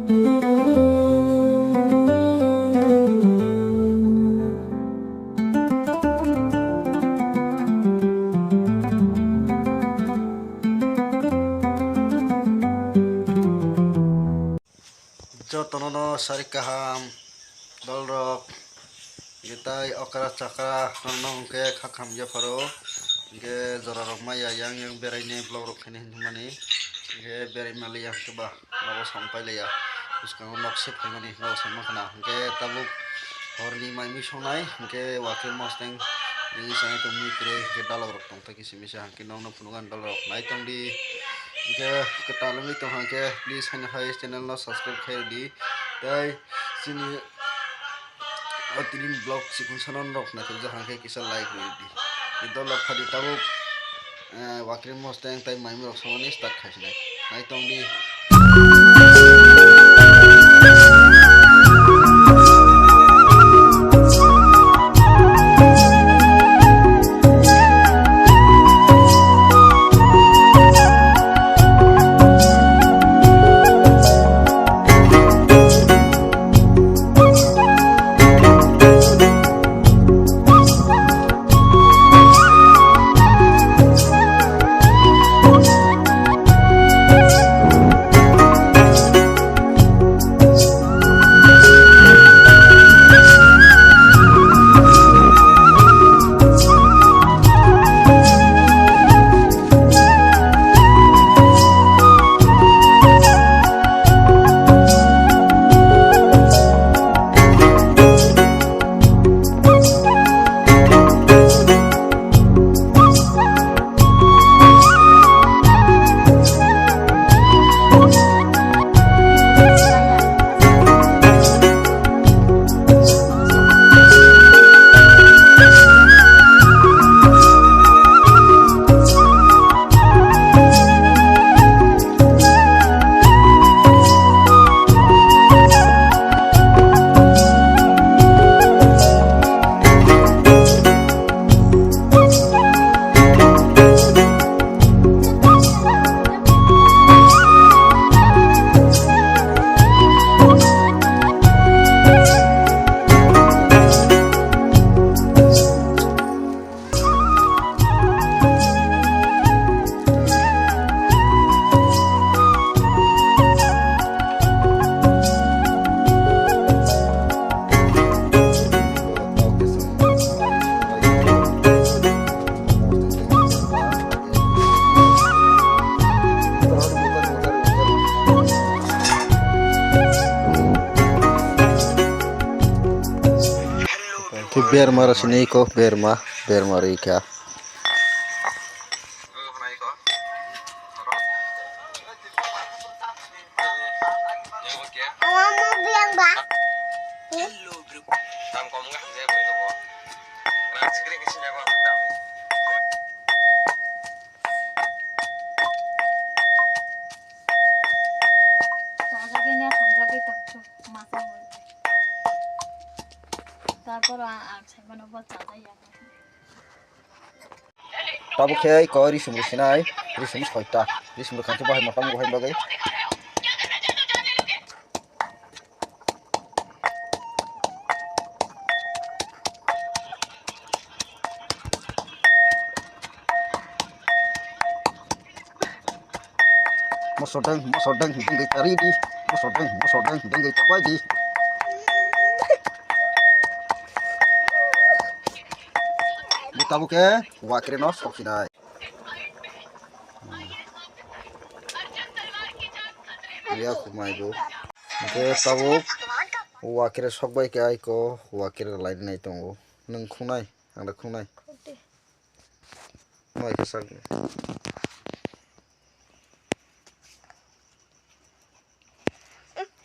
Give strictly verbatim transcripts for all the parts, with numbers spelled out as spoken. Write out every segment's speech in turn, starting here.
Jotono no sari kaham dolrok, hwnkhe tai okra chakra norno hwnkhe kha kaham yapharo, hwnkhe jorarok maya yang yang beraini vlog rok khaini hinmani, hwnkhe berai maliya hwnkhe ba nogo song pailaiya, bwskango nok se phaimani nogo song mankha na, hwnkhe tabuk horni mai mui songnai, hwnkhe wakhe mosteng nini sanai tongmui kwrwi hwnkhe dalok rok tongthai kisa misa hwnkhe nokno phunukgo ang dalrok nai tongdi. Hwnkhe kwtal wngwi tongkha hwnkhe please haino hai channel no subscribe khairwdi. Tei chini o tini vlog chikon sanon rok naithokjak hwnkhe kisa like rwdi. Tei dalrok phadi tabuk, eh, wakre mosteng tei maimrok somani start khaisinai. Nai tongdi. Khe berma rw sini eko, berma, berma rw kha. Tarpor ang, ang saimano bo chajak ya. Tabuk khe koi risum risinai, risum soita, risum rwkha khe bahai motom bahai bagwi. Mosodeng, mosodeng, dengwi tari di. Mosodeng, mosodeng, dengwi tapai di. Bo tabuk khe wakre no soksinai. Ya khumai bo. Hwnkhe tabuk wakre sokbai khe aiko wakre lainai tongo. Nwng khungnai, ang da khungnai. Mai khe sak.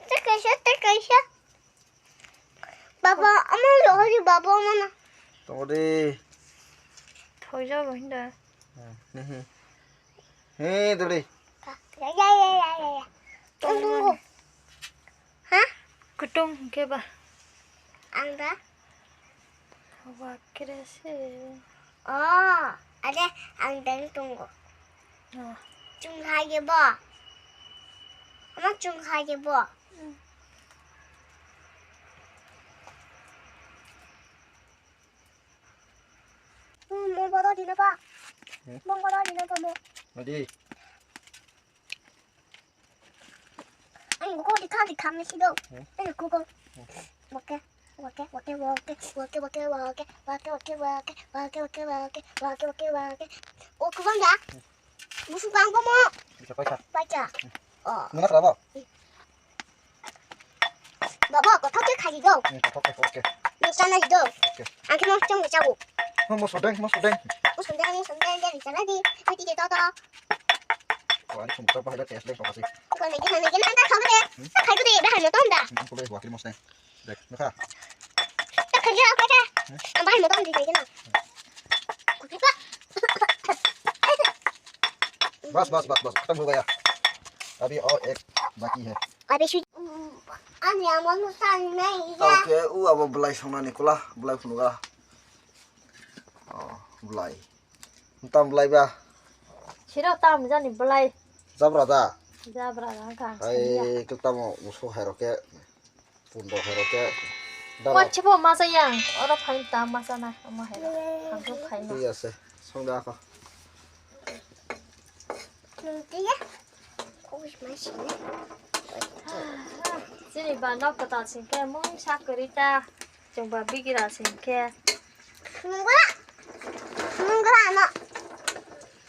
Tei kaisa, tei kaisa. Baba, omo lohori baba omo na. Tongo de. Thoijago hinda. Hehe. He, dole. Ya, ya, ya, ya, ya, ya. Tongo. Tongo. Ha? Kutung hingke ba? Ang da? Wakre se. Oh, ade ang dang tongo. Oh. Chung hai ge bo. Ama chung hai ge bo. Hmm, mo bodo dino pa. Hmm? Mo bodo dino pa mo. Adi. Ani ko dikha dikha me sido. Hmm? Ani ko ko. Hmm. Wake, wake, wake, wake, wake, wake, wake. O kubang ya. Hmm. Musu bang bomo. Bisa paisa. Paisa. Hmm. Oh. Nuna kerapa? Baba, kothok khe khaji do. Hmm, kothok khe, oke. Nung sana do. Oke. Ang khe mo chong mo chago. Mo, mo sodeng, mo sodeng. Mo sodeng, mo sodeng, dia bicara di. Mati de toto. Oh, ani sumber apa ada tes deh, apa sih? Kau lagi, lagi, lagi, nanti kau deh. Hmm? Tak kau deh, dah, nonton dah. Hmm, aku boleh wakil mos deh. Dek, nukha. Tak kau deh, apa deh? Hmm? Ang bahar nonton di, lagi, nah. Kau suka. बस, बस, बस, बस, खत्म हो गया। अभी और एक बाकी है। अभी sui-, ani amo nusa nai ya. Oke, u abo belai songnani kula, belai phunuga. Oh, belai. Tam belai ba. Siro tam jani belai. Jabra da. Jabra da ka. Ai, kil tamo musu hai roke. Pundo hai roke. Dala. Wachibo masa yang, oro phain tam masa na, omo hai ro. Hamso phain na. Iya se. Songda ako. Chini ba nok kwtal sing khe mung sak kwrwi ta, chwng ba bigira sing khe. Nungla, nungla no.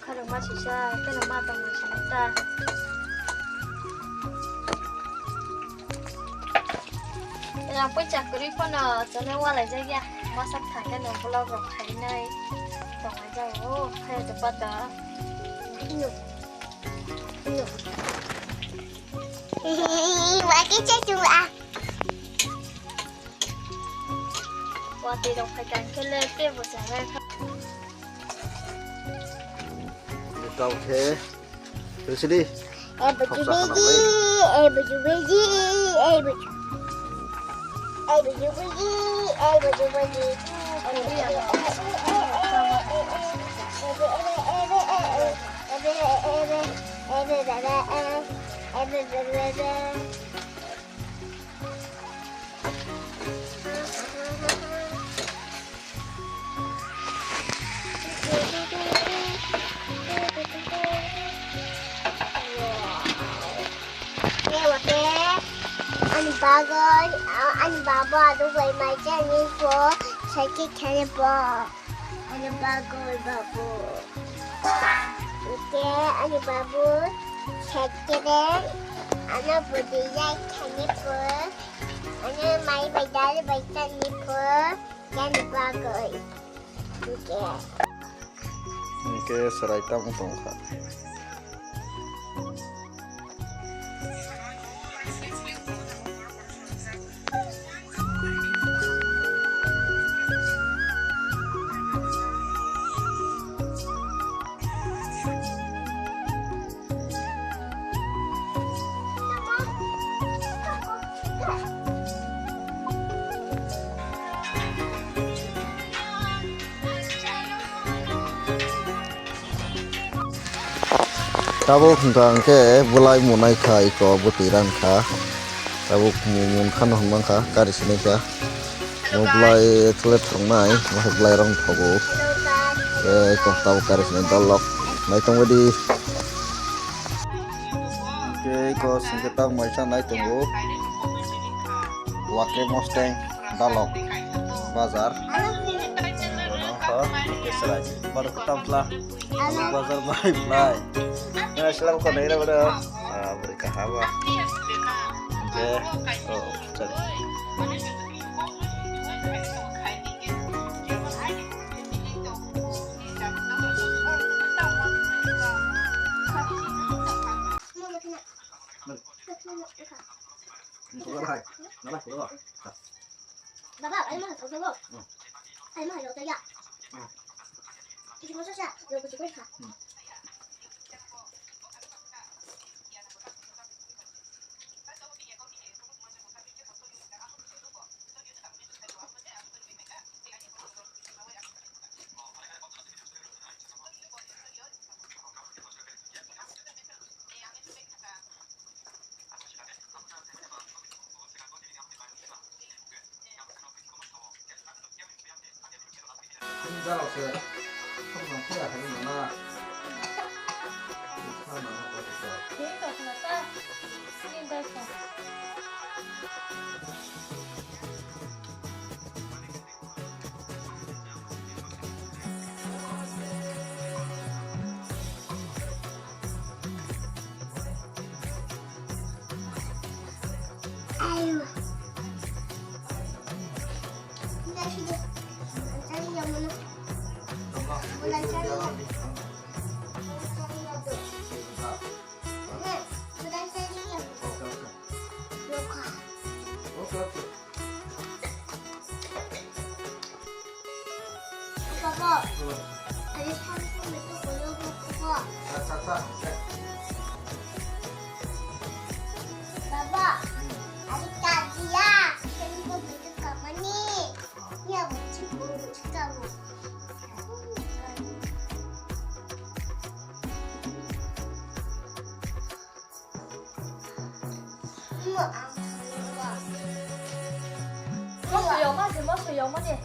Kharok ma sisa, keno ma tong ma sini ta. Rang pui chak kwrwi phano chole walai jak ya, masa thang khe no vlog rok khai nai tong ai jak o, khai to pata. Watwi rok phai kha hwnkhe le tei bo chajak kha. Tao khe, rwsidi. Ebo jubeji, ebo jubeji, ebo ju-, ebo jubeji, ebo jubeji. Ani bagwi, ani baba ado bai mai jani bo sakhe khani bo. Ani bagwi babu. Oke, ani babu sakhe de. Ano budi jai khani bo. Ano mai bai dal bai tani bo. Ani bagwi. Oke. Hingke serai tamo tongkha. Tabuk hwnkha hwnkhe bwlai munai kha iko bwtwi rang kha. Tabuk mun khano hwnmang kha kari sinai kha. Bo bwlai khle thwngnai, bo hai bwlai rang thogo. Tei iko tabuk kari sinai dol rok nai tongbaidi. Tei iko singkhe tabuk mai sanai tongo. Wakre Mosteng Dalok Bazar. Bono kha Kesrai. Baru ketam tla. Bazar bai bai. Nah, selam kau daerah pada. Ah, beri kahaba. Oke. Oh, sorry. Baba, ayo mana tau tau. Ayo mana tau ya. Isi masa sa, lo kuci kuci ka. Baba, ani samsung itu kulo buku. Baba, ani kajiya, sini buku kamani. Ya, buku, buku kamu. Moso yokma se, moso yokma de.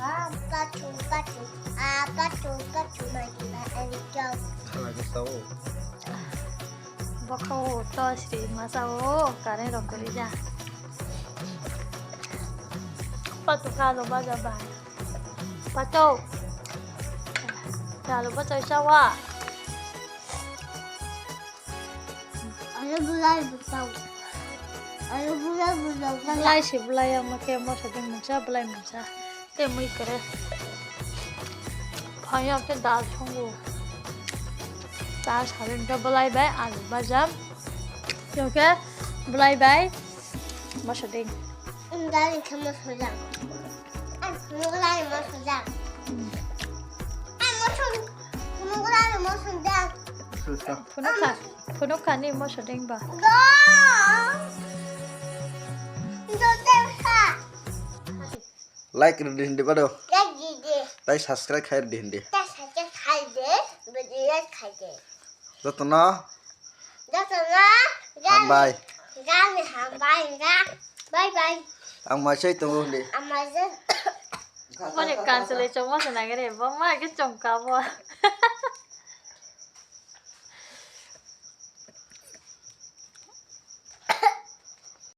Ah, pachu, pachu. Ah, pachu, pachu, magi, ma, ani, kau. Ala ke sao. Bokho to sri masa o, kare rok gori ja. Patu ka lo baja ba. Pato. Ka lo baja sawa. Ano bulai butau. Ano bulai butau. Bulai si bulai yang make moso ding mungsa bulai mungsa. Te mui kere. Phai yang te dal songo. Dal sabi mungsa bulai bai alu bajam. Yoke bulai bai moso ding. Dal ke moso jang. Bulai moso jang. Moso, bulai moso jang. Phunukha, phunukha ni moso ding ba. Go. Like rwdi hindi bado. Like rwdi. Like subscribe khai rwdi hindi. Like subscribe khai de, video khai de. Jotono. Jotono. Hambai. Gani hambai ga. Bye bye. Ang masai tongo hindi. Ang masai. Boni kansulai chongma se nagere, bo ma ke chongka bo.